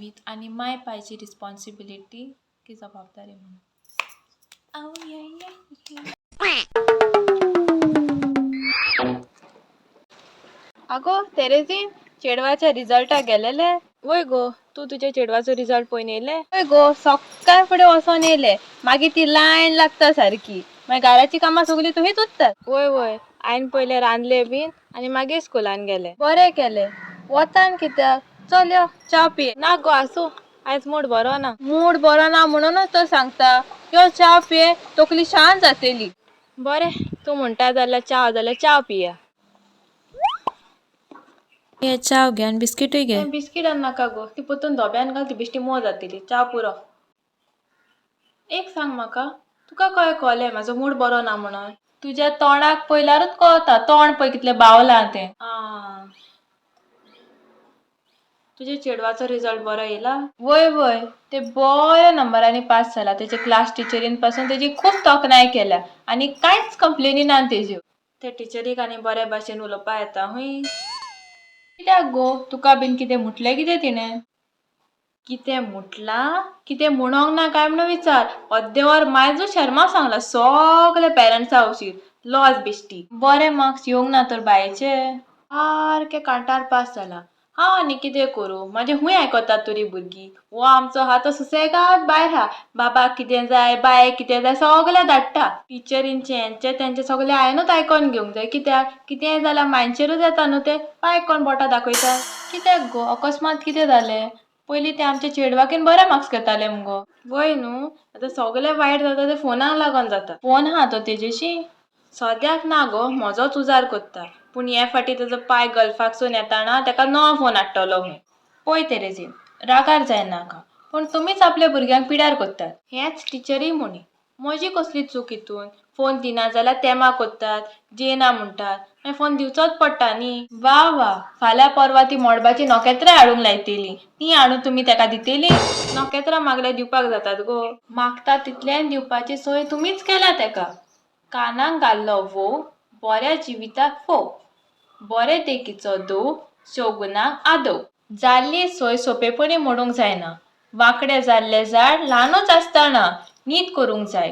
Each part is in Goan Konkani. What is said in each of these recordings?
जिवीत आनी माय पायची रिस्पॉन्सिबिलिटी की जबाबदारी म्हणून. आगो तेरेझीन, चेडवाच्या रिजल्टाक गेलेले? वय गो, तूं तुज्या चेडवाचो रिजल्ट पळोवन येयले? वय गो, सकाळ फुडें वचोन येयले. मागीर ती लायन लागता सारकी, मागीर घराची कामां सगलीं तुवेंच उरतात. वय वय, हांवें पयलें रांदलें बीन आनी मागीर स्कुलान गेलें. बरें केलें. वतान कित्याक? चल यो, च्या पिये. ना गो, आसूं, आयज मूड बरो ना. मूड बरो ना म्हणूनच तर सांगता, यो च्या पिये, तकली शांत जातली. बरें, तूं म्हणटा जाल्यार च्या जाल्यार च्या पिया. हे च्याव घे आनी बिस्किटूय घे. बिस्किटान नाका गो, ती परतून धोब्यान घाल, ती बेश्टी मोव जातली. च्या पुरो. एक सांग म्हाका, तुका कळ्ळें कळ्ळें म्हाजो मूड बरो ना म्हणून? तुज्या तोंडाक पळयल्यारूच कळता. तोंड पळय कितलें बावलां तें. आं, तुज्या चेडवाचो रिजल्ट बरो येयला? वय वय, ते बऱ्या नंबरांनी पास जाला. तेजे क्लास टिचरीन पासून तेजी खूब तोखणाय केल्या आनी कांयच कंप्लेनी ना तेज्यो. ते टिचरीक आनी बरे भाशेन उलोवपा येता हूंय. कित्याक गो, तुका बीन कितें म्हटलें कितें तिणें? कितें म्हटलां? कितें म्हणोंक ना काय म्हणून विचार. अर्दें वर मायजूच शर्मा सांगला सगल्या पेरंट्सा वशीर. लॉज बेश्टी. बरे मार्क्स येवंक ना तर बायेचे. सारकें कांटार पास जाला. हांव आनी कितें करूं? म्हाजें खूंय आयकतात तरी भुरगीं? हो आमचो आहा तो सुसेगाद भायर आहा. बाबाक कितें जाय, बायक कितें जाय, सगलें धाडटा. टिचरींचें हेंचें तेंचें सगलें हांवेंनूच आयकोन घेवंक जाय. कित्याक कितेंय जाल्यार मांयचेरूच येता न्हू तें. पायक कोण बोटां दाखयता? कित्याक गो, अकस्मात कितें जालें? पयलीं तें आमच्या चेडवाकीन बरे मार्क्स घेतालें मुगो. वय न्हू, आतां सगलें वायट जाता तें फोनाक लागोन जाता. फोन आहा तो तेजेशी? सद्याक ना गो, म्हजोच उजार कोत्ता. पूण हे फाटी तेजो पाय गल्फाकसून येताना तेका नवो फोन हाडटलो खंय. पळय तेरेझीन, रागार जायनाका, पूण तुमीच आपल्या भुरग्यांक पिड्यार कोत्तात. हेंच टिचरीय म्हणी. म्हजी कसली चूक हितून? फोन दिना जाल्यार तेमा कोत्तात, जेयना म्हणटात, मागीर फोन दिवचोच पडटा न्ही. वा वा, फाल्यां परवां ती मळबाची नखेत्रां हाडूंक लायतली. तीं हाडून तुमी तेका दितली? नखेत्रां मागल्यार दिवपाक जातात गो? मागता तितलेंय दिवपाची सोय तुमीच केल्या तेका. कानाक घाल्लो वो बऱ्या जिविताक फोव, बरे देखीचो दो शोगुनाक आदो. जाल्ली सोय सोंपेपणी मोडूंक जायना. वांकडें जाल्लें झाड ल्हानूच आसतना नीत करूंक जाय.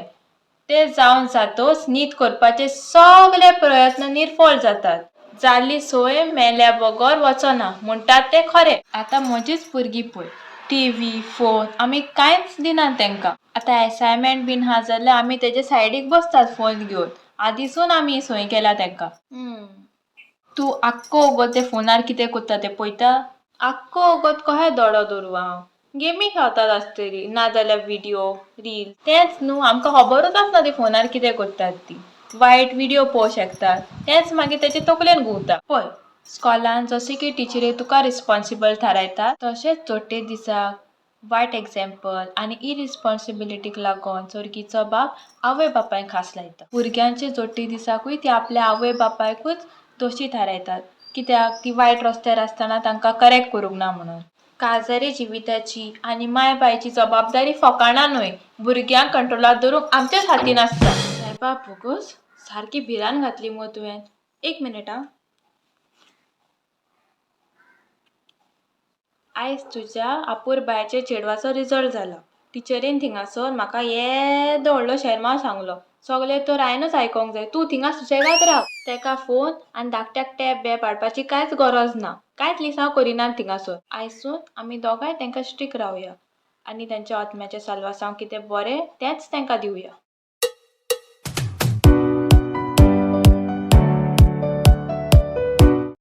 तें जावन जातोच नीत करपाचे सगले प्रयत्न निर्फळ जातात. जाल्ली सोय मेल्या बगर वचना म्हणटात तें खरें. आतां म्हजीच भुरगीं पळय, टी व्ही, फोन आमी कांयच दिनात तेंकां. आतां एसायनमेंट बीन आहा जाल्यार आमी तेजे सायडीक बसतात फोन घेवन. आदींसून आमी ही सोय केल्या तेंकां. तूं आख्खो वोगोत ते फोनार कितें कोत्ता तें पळयता? आख्खो वोगोत कहें दोडो दवरूं हांव? गेमी खेळतात आसतली, नाजाल्यार विडियो, रील. तेंच न्हू, आमकां खबरूच आसना ती फोनार कितें कोत्तात ती. वायट विडियो पळोवंक शकतात, तेंच मागीर तेजे तकलेन घुंवता. पळय, स्कॉलान जशें की टिचरी तुका रिस्पोन्सिबल थारायतात, तशेंच चोडटे दिसाक वायट एग्जाम्पल आनी इरिस्पोन्सिबिलिटीक लागोन चोरगीचो बाप आवय बापायक खास लायता. भुरग्यांचे जोडटे दिसाकूय ती आपल्या आवय बापायकूच दोशी थारायतात, कित्याक ती वायट रस्त्यार आसतना तांकां करेक्ट करूंक ना म्हणून. काजारी जिविताची आनी माय बायची जबाबदारी फकाणां न्हय. भुरग्यांक कंट्रोलात दवरूंक आमच्याच हातीन आसता. सायबा भोगोस, सारकी भिरांत घातली मुगो तुवें. एक मिनीट आं. आयज तुज्या आपूरबायाच्या चेडवाचो रिजल्ट जाला. टिचरीन थिंगासर म्हाका येदो व्हडलो शेरमांव सांगलो. सगलें तर हांवेंनूच आयकोंक जाय. तूं थिंगा सुशेगाद राव. तेका फोन आनी धाकट्याक टॅब बॅब हाडपाची कांयच गरज ना. कांयच लिसांव करिनात थिंगासर. आयजसून आमी दोगांय तेंकां स्ट्रीक रावया आनी तेंच्या आत्म्याचें साल्वासांव कितें बरें तेंच तेंकां दिवया.